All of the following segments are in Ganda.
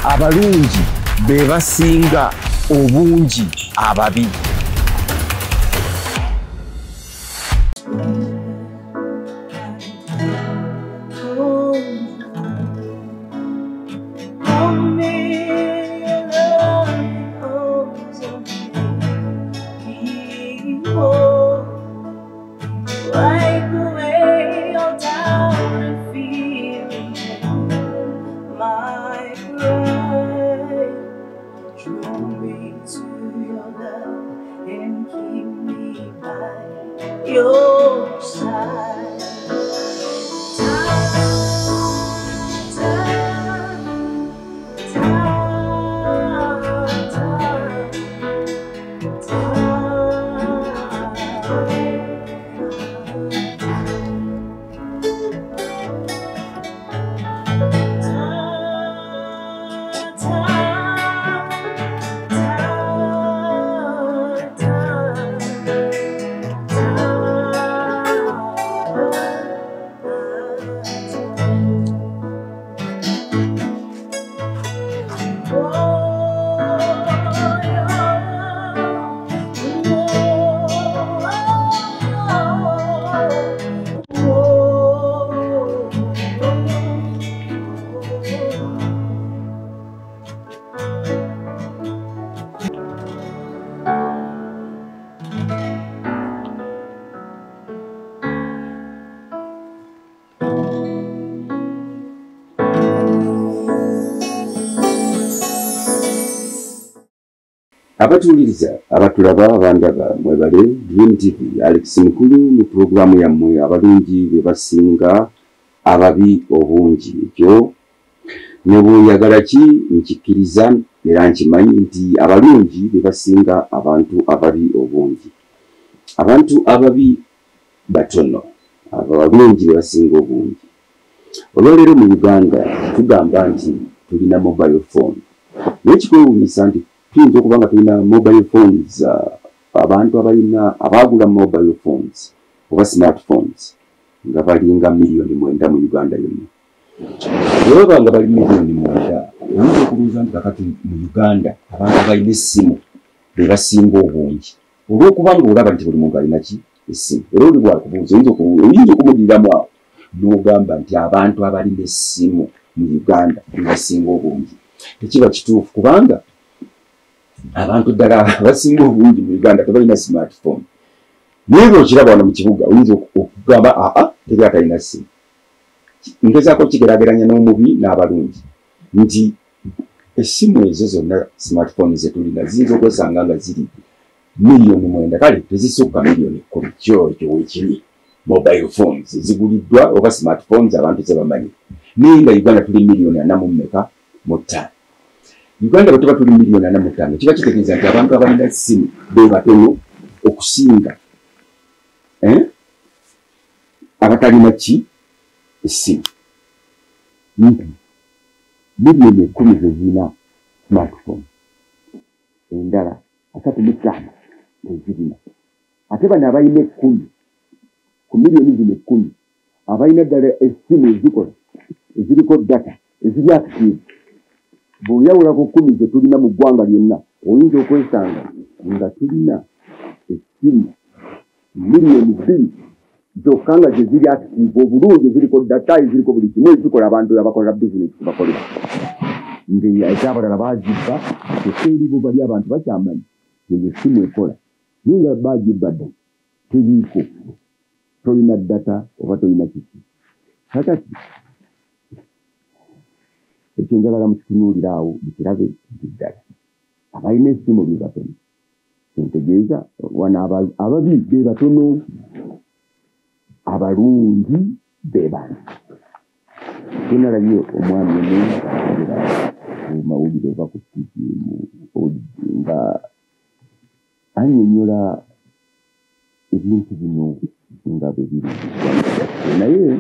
Abalungi be basinga obungi ababi. Your side. Abatuwuliriza abatulaba abandaba mwebale Dream TV Alex Mukulu mu pulogulaamu yammwe abalungi be basinga ababi obungi. Ekyo ne bw'oyagala ki nkikkiriza era nkimanyi nti abalungi be basinga abantu ababi obungi. Abantu ababi batono, abalungi be basinga obungi. Olwaleero mu Uganda tugamba nti tulina mobile phone, naye kikwewuunyisa nti tuyinza okuba nga tulina mobile phones, abantu abalina abaagula mobile phones oba smartphones nga balinga 9 million mu Uganda yonna. Bwe baba nga bali 9 million, oyinza okulowooza nti kakati mu Uganda abantu abalina essimu be basinga obungi, olw'okuba ng'olaba nti buli muntu alina ki essimu. Era oli bwakubuuza oyinza okumuddiramu awo n'ogamba nti abantu abalina essimu mu Uganda be basinga obungi. Tekiba kituufu, kubanga abantu ddala abasinga obungi mu Uganda tebalina smartphone. Naye bw'okiraba wano mu kibuga oyinza okugamba aa teri atalina ssimu. Ngezaako kigeraageranya n'omubi n'abalungi nti essimu ezo zonna smartphone ze tulina ziyinza okwesanga nga ziri 9 million, kale tezisukka 10 million. Kyo ekyo weekiri mobile phones eziguliddwa oba smartphones abantu ze bamanyi, naye nga Uganda tuli 45 million. Uganda bwe tuba tuli 45 million, kiba kitegeeza nti abantu abalina essimu be batono okusinga abatalina ki essimu. Nti 10 million ze zirina smartphone, endala 35 tezirina. Ate bano abalina 10 ku miliyoni zino 10 abalina ddala essimu ezikola, eziriko data, eziri active, bw'oyawula ku 10 ze tulina mu ggwanga lyonna, oyinza okwesanga nga tulina essimu 2 million zokka nga gye ziri active obulungi, eziriko data, eziriko buli kimu, ezikola, abantu abakola bizinesi kubakolera, ng'ekyabalala baagibba. Kyokka eribo bali abantu bakyamanyi eyo essimu ekola, naye nga baagibba dda, teriiko, tolina data oba tolina kiki. Kakati ekyo njagala mukitunuulire awo mukirabe nti ddala abalina essimu be batono. Kyentegeeza wano ababi be batono, abalungi be bangi. Tunalabye omwami omu ayogera ku mawulire oba ku TV nga annyonnyola ebintu bino nga bwe biri mu ggwanga lyaffe, naye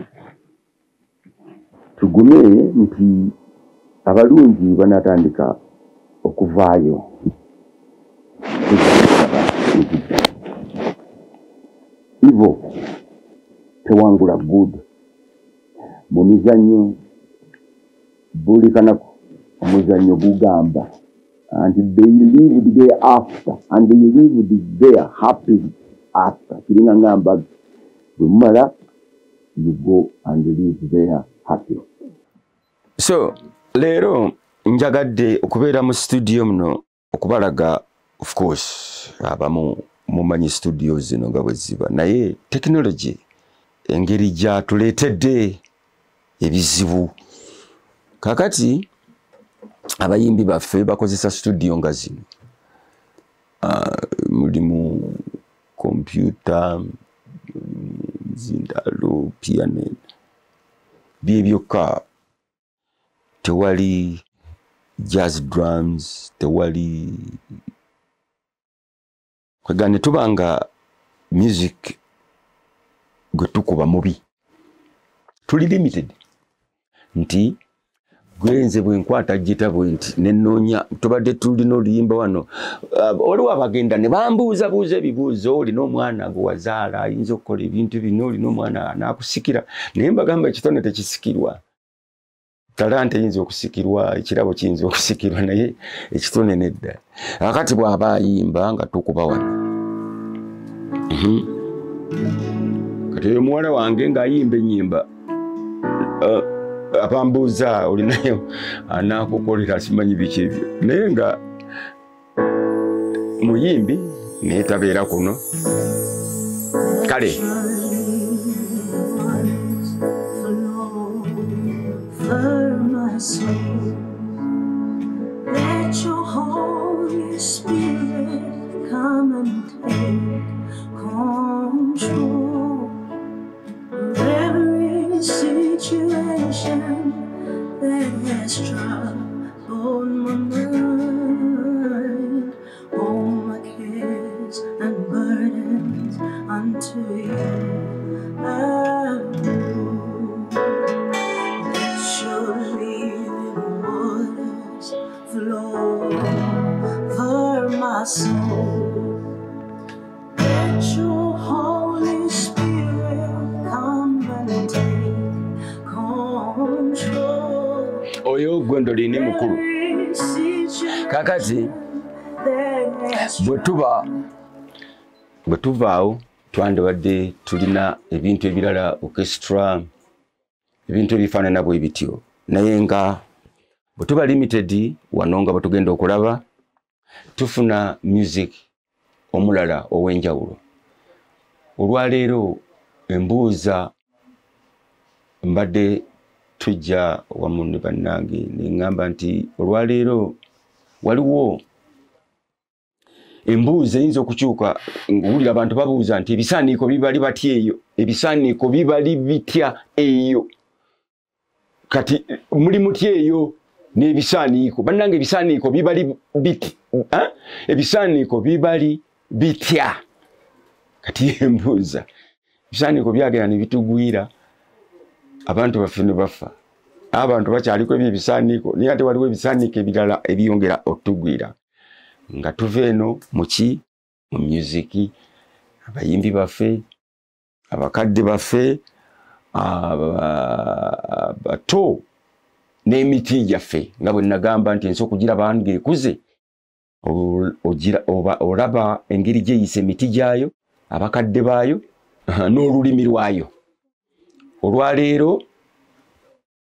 tugume nti abalungi banaatandika okuvaayo, tujja ekijja. Evil tewangula good. Mu mizannyo buli kanaku Omuzannyo gugamba and they lived there after, and they lived there happily after. Kiringa ngamba bwe mumala, you go and live there happy. So leero njagadde okubeera mu studio muno okubalaga, of course abamu mumanyi studio zino nga bwe ziba, naye technology engeri gyatuleetedde ebizibu. Kakati abayimbi baffe bakozesa studio nga zino, mulimu kompyuta, zindalo, piano, byebyokka. Tewali jazz drums, tewali kwegane tubanga music gwe tukuba mubi, tuli limited nti gwenze bwe nkwata gita bwe nti nenoonya. Tubadde tulina oluyimba wano, waliwo abagenda ne bambuuzabuuza ebibuuzo, olina omwana gwe wazaala ayinza okukola ebintu bino, olina omwana anaakusikira, naye mbagamba ekitone tekisikirwa. Talanta eyinza okusikirwa, ekirabo kiyinza okusikirwa, naye ekitone nedda. Akati bw'aba ayimba nga tukuba wano, kati oyo muwala wange ng'ayimba ennyimba, abambuuza olinayo anaakukolera simanyi biki ebyo, naye nga muyimbi naye tabeera kuno. Kale Let your Holy Spirit come and take control of every situation that has troubled my mind. All my cares and burdens unto you I roll. Let your living waters flow over my soul. Let your Holy Spirit come and take control. Oyo Gwendoline mukulu. Kakati bwe tuvaawo twandibadde tulina ebintu ebirala, orchestra, ebintu ebifaanana bwe bityo, naye nga bwe tuba limited wano nga bwe tugenda okulaba tufuna music omulala ow'enjawulo. Olwaleero embuuza mbadde tujja wamu ne bannange ne ŋŋamba nti olwaleero waliwo embuuza eyinza okukyuka ng'owulira abantu babuuza nti ebisaaniiko bibali batya eyo, ebisaaniiko bibali bitya eyo, kati muli mutya eyo n'ebisaaniiko? Bannange ebisaaniiko bibali biti, ebisaaniiko bibali bitya? Kati embuuza ebisaaniiko byagenda ne bitugwira, abantu baffe ne bafa, abantu bakyaliko ebyo ebisaaniiko, naye ate waliwo ebisaaniiko ebirala ebiyongera otugwira. Nga tuva eno muki mu music, abayimbi baffe, abakadde baffe, abato n'emiti gyaffe, nga bwe nagamba nti ensi okugiraba ng'ekuze, olaba engeri gyeyisa emiti gyayo, abakadde baayo n'olulimi lwayo. Olwaleero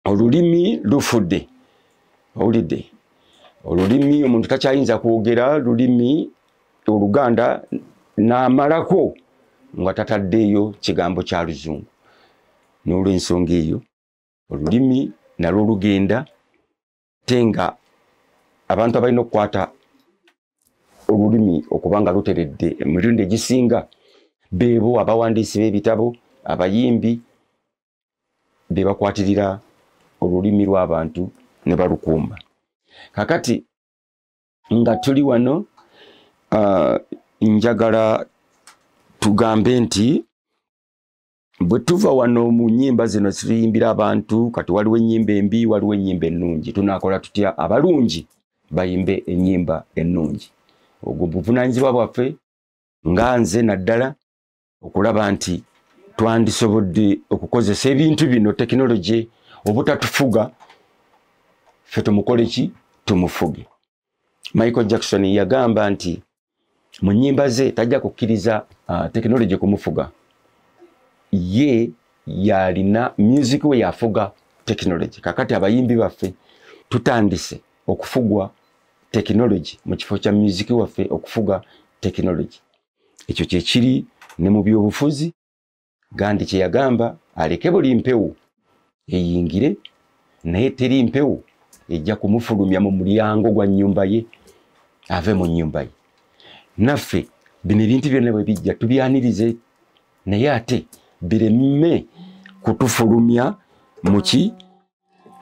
olulimi lufudde, owulidde olulimi omuntu takyayinza kwogera lulimi Oluganda n'amalako nga tataddeeyo kigambo kya Luzungu. N'olw'ensonga eyo olulimi nalwo lugenda, ate nga abantu abalina okukwata olulimi okuba nga luteredde emirundi egisinga beebo abawandiisi b'ebitabo, abayimbi, be bakwatirira olulimi lw'abantu ne balukuuma. Kakati nga tuli wano, njagala tugambe nti bwe tuva wano mu nnyimba zino tuyimbira abantu, kati waliwo ennyimba embi, waliwo ennyimba ennungi. Tunaakola tutya abalungi bayimbe ennyimba ennungi? Ogwo buvunaanyizibwa bwaffe nga nze naddala okulaba nti twandisobodde okukozesa ebintu bino tekinologi obutatufuga, ffe tumukole ki? tumufuge. Michael Jackson yagamba nti mu nnyimba ze tajja kukkiriza tekinologi kumufuga. Ye yalina music we yafuga tekinologi. Kakati abayimbi baffe tutandise okufugwa tekinologi mu kifo kya music waffe okufuga tekinologi. Ekyo kye kiri ne mu byobufuzi. Gandhi kye yagamba aleke buli mpewo eyingire, naye teri mpewo ejja kumufulumya mu mulyango gwa nnyumba ye, ave mu nnyumba ye. Naffe bino ebintu byonna bwe bijja tubyanirize, naye ate bireme kutufulumya muki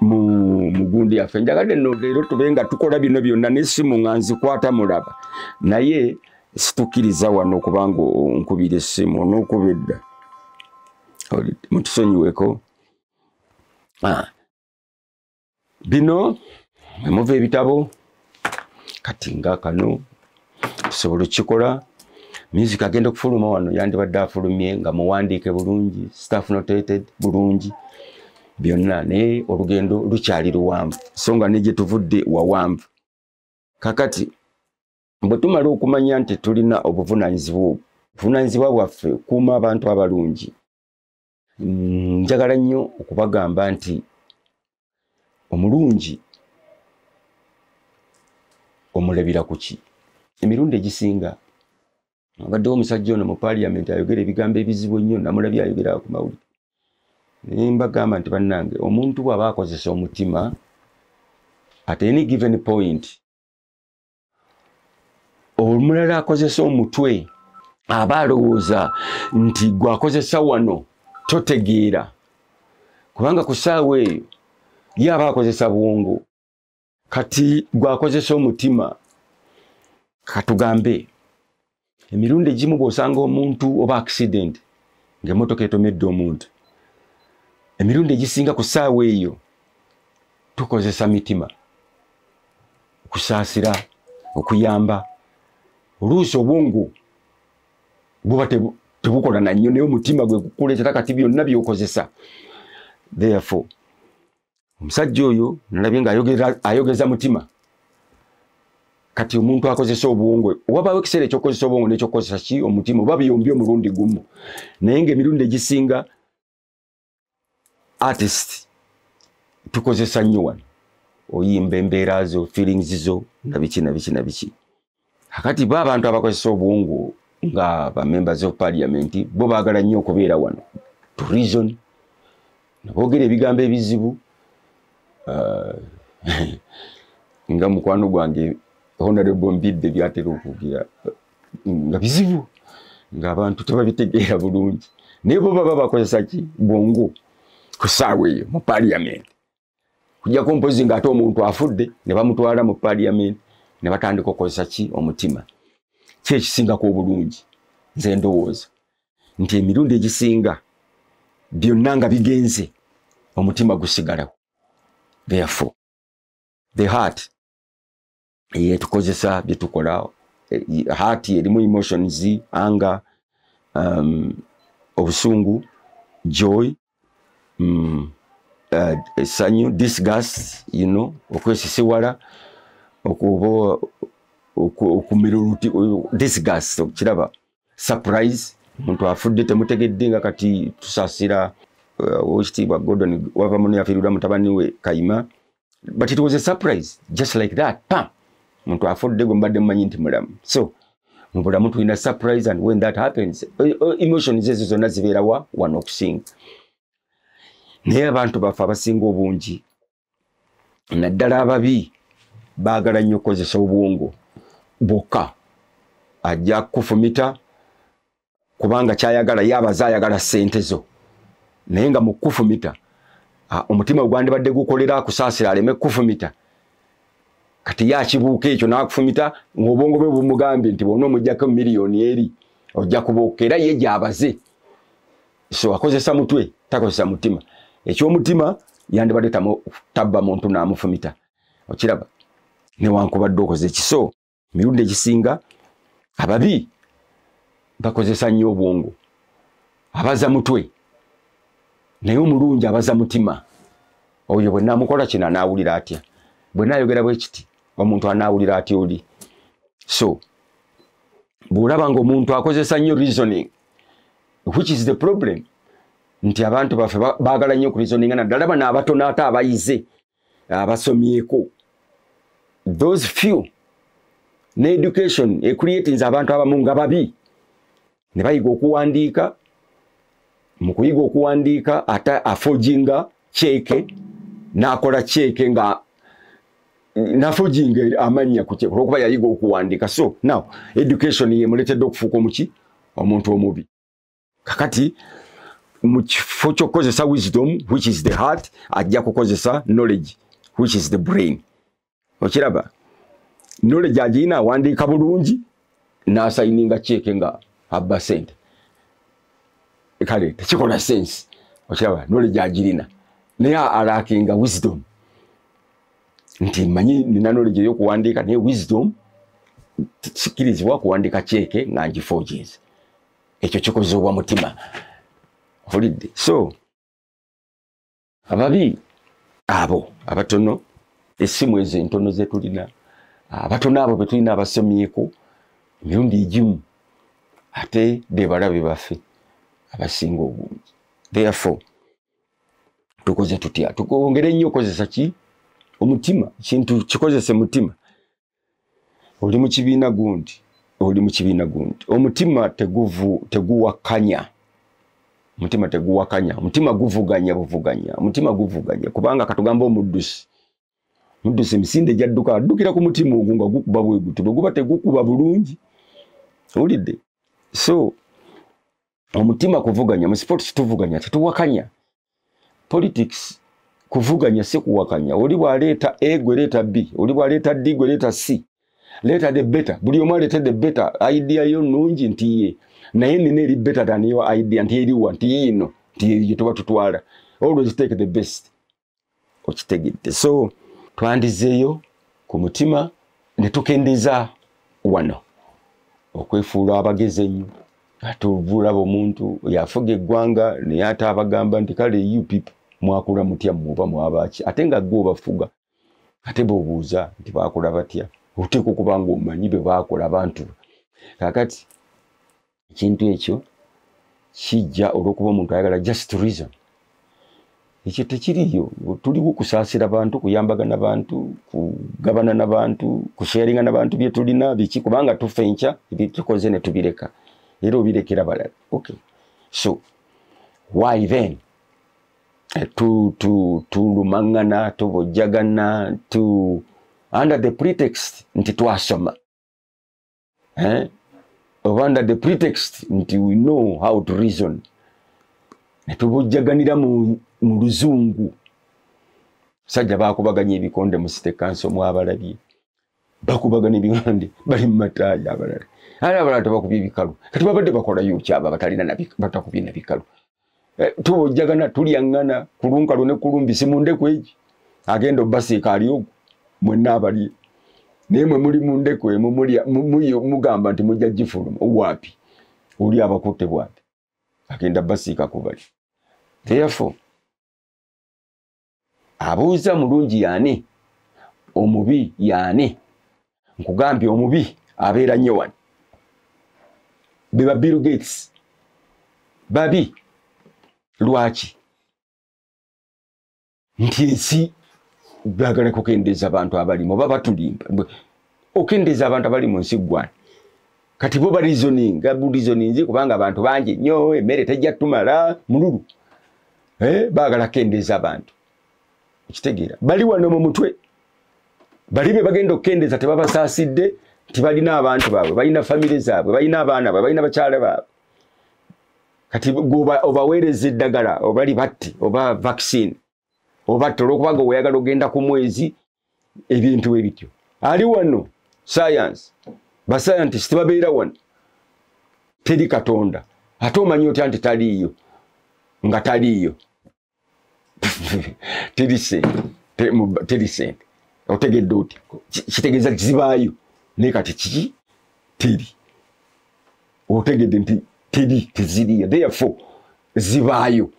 mu mugundi yaffe. Njagadde nno leero tube nga tukola bino byonna n'essimu nga nzikwata mulaba, naye situkkiriza wano kubanga nkubira essimu onookuba edda, mutusonyiweko. Bino muva ebitabo kati nga kano tusobola okukikola. Music agenda okufuluma wano yandibadde afulumye nga muwandiike bulungi, staff notated bulungi byonna, naye olugendo lukyali luwanvu, so nga ne gye tuvudde wawanvu. Kakati bwe tumala okumanya nti tulina obuvunaanyizibwa bwaffe okukuuma abantu abalungi, njagala nnyo okubagamba nti omulungi omulabira ku ki? Emirundi egisinga abaddewo omusajja ono mu parliament ayogera ebigambo ebizibu ennyo, namulabye ayogera ku mawulire. Naye mbagamba nti bannange, omuntu bw'aba akozesa omutima at any given point, omulala akozesa omutwe aba alowooza nti gwakozesa wano totegeera, kubanga ku ssaawa eyo ye aba akozesa bwongo, kati gwakozesa omutima. Katugambe emirundi egimu bw'osanga omuntu oba accident ng'emmotoka etomedde omuntu, emirundi egisinga ku ssaawa eyo tukozesa mitima okusaasira, okuyamba. Oluusi obwongo buba tebukola na nnyo, naye omutima gwe gukuleetera kati byonna by'okozesa. Therefore omusajja oyo nalabye nga ayogeza mutima. Kati omuntu akozesa obwongo, wabaawo ekiseera ekyokukozesa obwongo n'ekyokukozesa ki omutima, oba byombi omulundi gumu. Naye ng'emirundi egisinga artist tukozesa nnyo wano, oyimba embeera zo, feelings zo, na biki na biki na biki. Kakati bo abantu abakozesa obwongo nga ba members of parliament bo baagala nnyo okubeera wano to reason, boogera ebigambo ebizibu. Nga mukwano gwange Honorable Mbidde byatera okugira nga bizibu, ng'abantu tebabitegeera bulungi, naye bo baba bakozesa ki bwongo ku ssaawa eyo mu parliament. Kujjako mpozi ng'ate omuntu afudde ne bamutwala mu parliament ne batandika okukozesa ki omutima. Ki ekisingako obulungi? Nze ndowooza nti emirundi egisinga byonna nga bigenze omutima gusigalawo. Therefore the heart yetukozesa byetukola. Heart erimu emotions, anger, obusungu, joy, essanyu, disgust, you know, okwesisiwala, okuba okumira oluti, disgust, okiraba, surprise, omuntu afudde temutegedde nga kati tusaasira owekitiibwa Gordon Wavamunno yafiirirwa mutabani we Kayima, but it was a surprise just like that, pam, omuntu afudde gwe mbadde mumanyi nti mulamu. So mu bulamu tulina surprise, and when that happens emotions ezo zonna zibeerawa wano okusinga. Naye abantu baffe abasinga obungi naddala ababi baagala nnyo okukozesa obwongo bwokka. Ajja kukufumita kubanga kyayagala, ye abaze ayagala ssente zo, naye nga mu kukufumita omutima gwandibadde gukolera akusaasira aleme kukufumita. Kati ye akibuuka ekyo n'akufumita ng'obwongo bwe bumugambye nti bw'ona omuggyako miliyoni eri ojja kubuuka, era ye gy'abaze. So akozesa mutwe, takozesa mutima. Ekyomutima yandibadde tabba muntu n'amufumita, okiraba, newankubadde okoze ekiso. Emirundi egisinga ababi bakozesa nnyo obwongo, abaza mutwe, naye omulungi abaza mutima. Oyo bwe naamukola kino anaawulira atya? Bwe naayogera bwe kiti Omuntu anaawulira atya oli? So bw'olaba ng'omuntu akozesa nnyo reasoning, which is the problem, nti abantu baffe baagala nnyo okureasoninga, naddala bano abatono ate abayize, abasomyeko, those few. Ne education ecreatinze abantu abamu nga babi, ne bayiga okuwandiika. Mu kuyiga okuwandiika, ate aforginga cheque, n'akola cheque nga naforginga amannya ku cheque olwokuba yayiga okuwandiika. So now education yemuleetedde okufuuka omuki, omuntu omubi. Kakati mu kifo ky'okukozesa wisdom, which is the heart, ajja kukozesa knowledge, which is the brain. Okiraba, knowledge agirina, awandiika bulungi, n'asigninga cheque nga abba sente. Kale tekikola sense. Okiraba, knowledge agirina, naye alackinga wisdom, nti manyi nina knowledge ey'okuwandiika, naye wisdom kikirizibwa kuwandiika cheque nga ngiforginze. Ekyo kikozebwa mutima. Owulidde? So ababi abo abatono, essimu ezo entono zetulina, abatono abo betulina abasomyeko, emirundi egimu ate be balabe baffe abasinga obungi. Therefore tukoze tutya? Tukongere nnyo okozesa ki? Omutima. Kintu kikozese mutima. Oli mu kibiina gundi, oli mu kibiina gundi, omutima teguvu, teguwakanya. Omutima teguwakanya, omutima guvuganya buvuganya. Omutima guvuganya kubanga katugamba omuddusi, muddusi emisinde gyadduka, addukira ku mutima ogwo nga gukuba bwe guti. Bwe guba tegukuba bulungi, owulidde? So omutima kuvuganya. Mu sports tuvuganya, tetuwakanya. Politics kuvuganya, si kuwakanya. Oli bw'aleeta A, gwe leeta B. Oli bw'aleeta D, gwe leeta C. Leeta the better. Buli omu aleete the better idea yo nnungi nti ye, naye nina eri better than your idea, nti eriwa, nti yiino, nti eyo tuba tutwala. Always take the best. Okitegedde? So twandizeeyo ku mutima ne tukendeeza wano okwefuula abagezi ennyo. Ate olaba omuntu yafuga eggwanga, naye ate abagamba nti kale, you people mwakula mutya muba mwabaki? Ate nga gwe obafuga. Ate bw'obuuza nti baakula batya, oteeka okuba nga omanyi bwe baakola abantu. Kaakati ekintu ekyo kijja olw'okuba omuntu ayagala just reason. Ekyo tekiriyo. Tuliwo kusaasira bantu, kuyambagana bantu, kugabana n'abantu, kusharinga n'abantu bye tulina biki, kubanga tufa enkya, ebitukoze ne tubireka, era obirekera balala. Okay, so why then tulumaŋŋana, tubojjagana tu under the pretext nti twasoma, eh? Oba under the pretext nti we know how to reason, ne tubojjaganira mu luzungu? Sajja bakubaganya ebikonde mu city council, mwabalabye bakubaganya ebikonde, bali mu mataayi. Abalala, ate abalala tebakubye ebikalu. Kati babadde bakolayo kyaba batalina, batakubye na bikalu? Tubojjagana, tulyaŋŋana kulunkalu ne kulumbisi mu ndeku egi. Agenda obbasiika ali ogwo, mwenna abali, naye mwe muli mu ndeku emu mugamba nti mujja gifuluma waapi? Oli abakutte bwati, agenda basiika ku bali. Therefore abuuza mulungi yaani, omubi yaani? Nkugambye, omubi abeera nnyo wano, be ba Bill Gates. Babi lwaki? Nti ensi baagala kukendeeza abantu abalimu, oba batulimba okendeeza abantu abali mu nsi ggwani? Kati bo bareasoninga bureasoninzi kubanga abantu bangi nnyo, emmere tejja tumala, mululu, eh, baagala kendeeza abantu. Okitegeera? Bali wano mu mutwe, bali be bagenda okukendeeza tebabasaasidde, nti balina abantu baabwe, balina famire zaabwe, balina abaana baabwe, balina bakyala baabwe. Kati obaweereza eddagala oba libatte oba vaccine, obatte olwokubanga weyagala ogenda ku mwezi, ebintu bwe bityo. Ali wano science, bascientist babeera wano. Teri Katonda, ate omanyi otya nti taliiyo nga taliiyo? Teri sente, teri sente. Otegedde oti kitegeeza zibaayo, naye kati kiki? Teri. Otegedde nti teri, teziriyo, therefore zibaayo.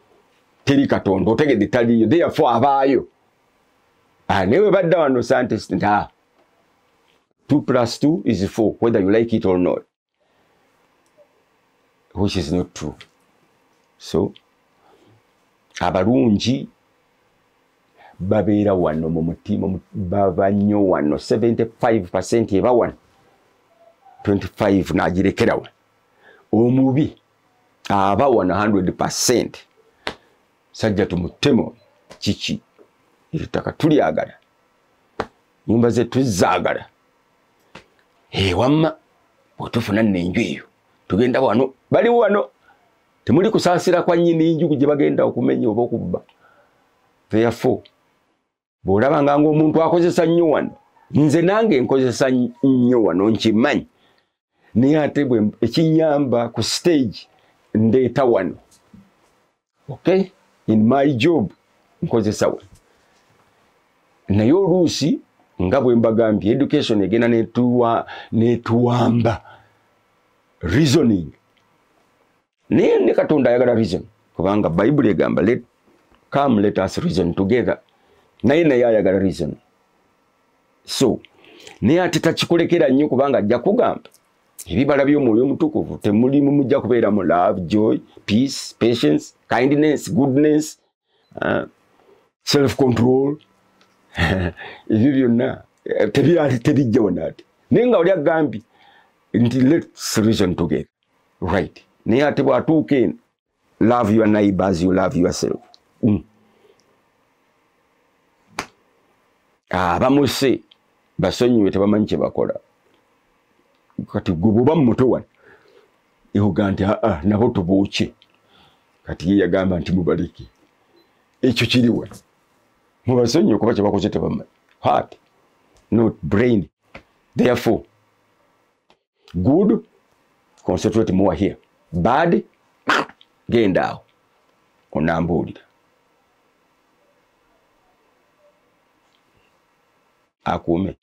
Teri Katonda, otegedde taliyo, therefore abaayo. Ah, naye bwe badda wano scientist nti ah, 2 plus 2 is 4, whether you like it or not, which is not true. So abalungi babeera wano mu mutima, baba nnyo wano, 75% eba wano, 25 n'agirekera wano. Omubi aba wano 100%. Sajja tumutemo kiki, ettaka tulyagala, nyumba ze tuzaagala, wamma bwetufuna nno enju eyo tugenda wano, bali wano temuli kusaasira kwa nnyini nju gye bagenda okumenya oba okubba. Therefore bw'olabanga ng'omuntu akozesa nnyo wano, nze nange nkozesa nnyo wano nkimanyi, naye ate bwe ekinyamba ku stage ndeeta wano. Okay, in my job nkozesa wano, naye oluusi nga bwe mbagambye education egenda netuwamba reasoning, naye ne Katonda ayagala reason, kubanga Bayibuli egamba let come let us reason together, naye ayagala reason. So naye ate takikulekera nnyo, kubanga ajja kugamba ebibala by'omwoyo omutukuvu temulimu, mujja kubeera mu love, joy, peace, patience, kindness, goodness, self control. Ebyo byonna tebijja wano ate, naye nga oli agambye nti let's reason together, right? Naye ate bw'atuuka eno, love your neighbors, you love yourself. Abamuse basonyiwe tebamanyi kye bakola. Kati gwe bw'oba mu muto wano ehoga nti aa nabo tubuukye, kati ye yagamba nti mubaleke, ekyo kiri wano, mubasonyiwe kuba kye bakoze tebamanyi. Heart, not brain. Therefore good, concentrate more here. Bad, genda awo onambuulira. Akuume.